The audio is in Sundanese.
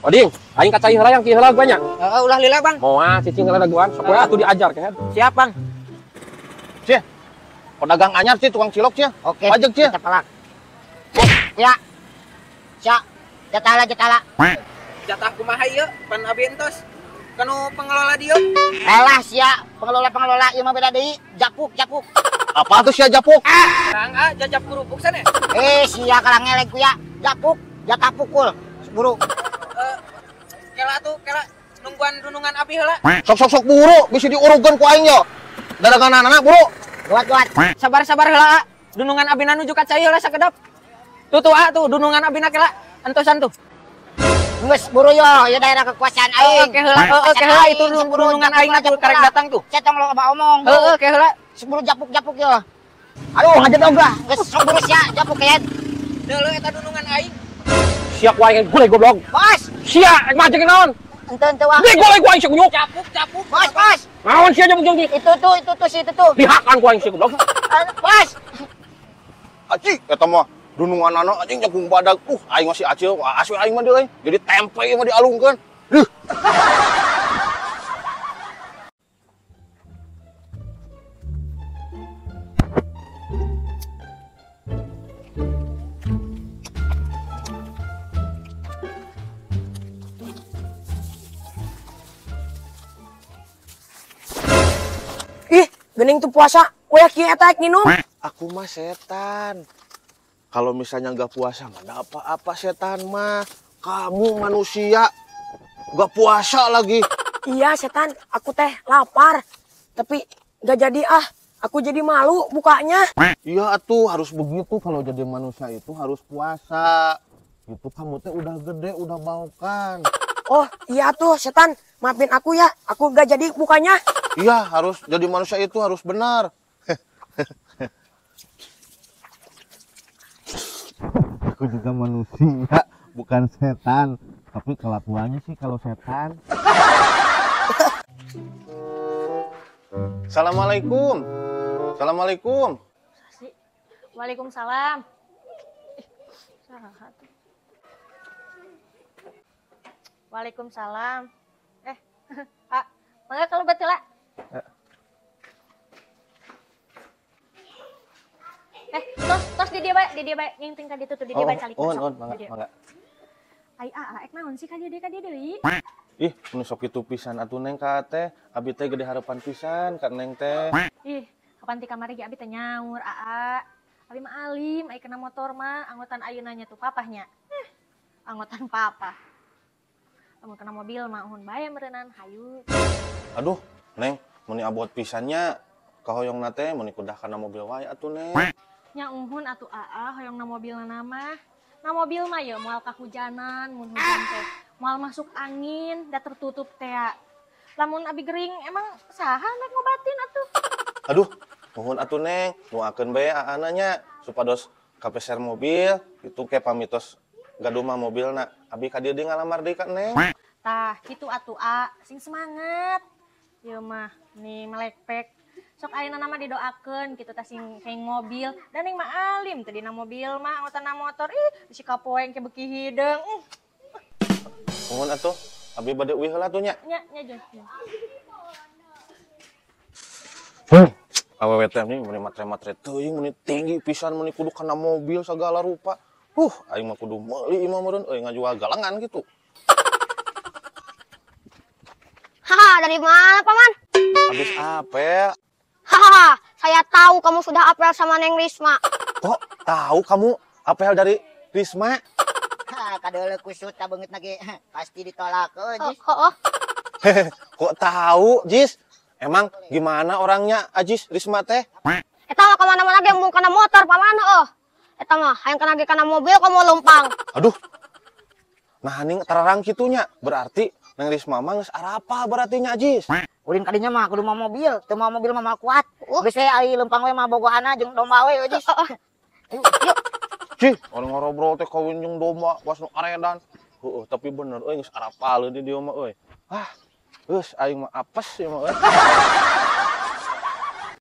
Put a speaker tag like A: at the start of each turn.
A: Oding, aing ka cai heula yang kieu heula banyak.
B: Heeh, ulah lila, Bang.
A: Moal cicing heula daguan, sok we atuh diajar kehed.
B: Siap, Bang.
C: Cie. Pedagang anyar cie, tukang cilok cie.
D: Oke.
C: Pajak cie.
D: Kita pelak. Ya. Sia. Jatah lah, jatah lah.
B: Jatah kumaha ieu? Pan abi entos. Kanu pengelola dieu.
D: Alah sia, pengelola-pengelola ieu mah beda deui. Japuk, japuk.
C: Apa tuh sia japuk?
B: Kang ah, jajap kerupuk sana.
D: Eh, sia kalang ngeleng ku ya. Japuk, jatah pukul. Buru.
B: Kela tuh, kela nungguan dunungan abi heula.
C: Sok sok sok buru, bisa diurugeun ku aing yo. Daganganana buru.
D: Gawat gawat.
B: Sabar-sabar heula, dunungan abina nuju ka cai heula sakedap. Tuh tuh ah tuh dunungan abina kela entosan tuh.
D: Geus buru yo, ya daerah kekuasaan aing.
B: Oke heula, oke heula itu dunungan aing tuh karek datang tuh.
D: Cetong lo loba omong.
B: Heeh, oke heula.
D: Seburu japuk-japuk yo. Aduh, ngajedog lah. Geus sok buru sia japuk keun.
B: Deuleu eta dunungan aing.
A: Sia ku aing gule goblok.
D: Bos.
A: Sia rek maju naon?
D: Ente ente wah.
A: Gule ku aing sia kunyuk.
B: Japuk japuk.
D: Bos, bos.
A: Naon sia japuk japuk?
D: Itu tuh si itu tuh.
A: Dihakan ku aing sia goblok.
D: Bos.
C: Aji eta mah dununganana anjing jagung badag. Aing masih acil, asli aing mah deui. Jadi tempe ieu mah dialungkeun. Duh.
E: Ih, gening tuh puasa, we kieu eta nginum.
C: Aku mah setan. Kalau misalnya nggak puasa, mana apa-apa setan mah. Kamu manusia, nggak puasa lagi.
E: Iya setan, aku teh lapar. Tapi nggak jadi ah, aku jadi malu bukanya.
C: Iya atuh, harus begitu kalau jadi manusia itu harus puasa. Gitu kamu teh udah gede, udah baukan.
E: Oh iya tuh setan, maafin aku ya, aku nggak jadi bukanya.
C: Iya, harus jadi manusia itu harus benar. Aku juga manusia, bukan setan. Tapi kelakuannya sih kalau setan. Assalamualaikum. Assalamualaikum.
F: Waalaikumsalam. Waalaikumsalam. Pak, mangga kalau betul lah. Tos di dia bae, ngingting ka ditu tuh di dia bae calik.
C: Oh, mangga, mangga.
F: Ai aa, ek naon sih ka dia deui?
C: Ih, nu sok kitu pisan atuh Neng ka teh, abi teh gede harapan pisan ka Neng teh.
F: Ih, kapan ti kamari ge abi teh nyaur aa. Abi mah alim, ai kena motor mah anggotan ayeuna nya tuh papahnya. Anggotan papa. Lamun kena mobil mah uhun bae meureunnan hayu.
C: Aduh, Neng, meni abot pisannya kahoyongna teh meni kudah kana mobil wae atuh Neng.
F: Nya uhun atuh aa hoyongna mobilna mah. Na mobil mah ya moal kahujanan mun hujan teh. Moal masuk angin da tertutup teh. Lamun abi gering emang saha nek ngobatin atuh.
C: Aduh, nuhun atuh Neng, nuakeun bae aana nya supados kapeser mobil itu ke pamitos gaduh mah mobilna. Abi ka dieu deui ngalamar deui ka Neng.
F: Tah, kitu atuh a, sing semangat. Ieu mah nih melekpek. Sok ayeuna mah didoakeun kitu tah sing kayak mobil dan ning mah alim teh dina mobil mah anggotana motor ih si kapoeng ke beuki hideung.
C: Nuhun atuh, abi bade uih heula atuh nya.
F: Nya, nya jeung.
C: Awewe teh nih meni matre-matre teuing meni tinggi pisan meni kudu kana mobil segala rupa. Aing mah kudu meuli imah meureun euy ngajual galengan gitu.
G: Haha, dari mana paman?
C: Habis apel.
G: Hahaha, saya tahu kamu sudah apel sama Neng Risma.
C: Kok tahu kamu apel dari Risma?
D: Ha, kadeuleu kusut ta beungeut lagi. Pasti ditolak euy, Jis.
G: Oh, oh.
C: Kok tahu, Jis? Emang gimana orangnya Ajis Risma teh?
G: Eta mah kemana-mana ge embung kana motor paman heuh. Eta mah hayang kana ge kana mobil kamu leumpang.
C: Aduh. Nah, ning terang kitunya. Berarti Neng Risma mah geus arapa berarti nya Ajis.
D: Ulin kadinya mah kudu mawa mobil, teu mawa mobil mah moal kuat. Geus we ari leumpang we mah bogohana jeung domba we Jis.
G: Yuk.
C: Cih, orang ngobrol teh kawin jeung domba was nu aredan. Heueuh, tapi bener euy geus arapaleun di dieu mah euy. Ah, geus aing mah apes ieu mah euy.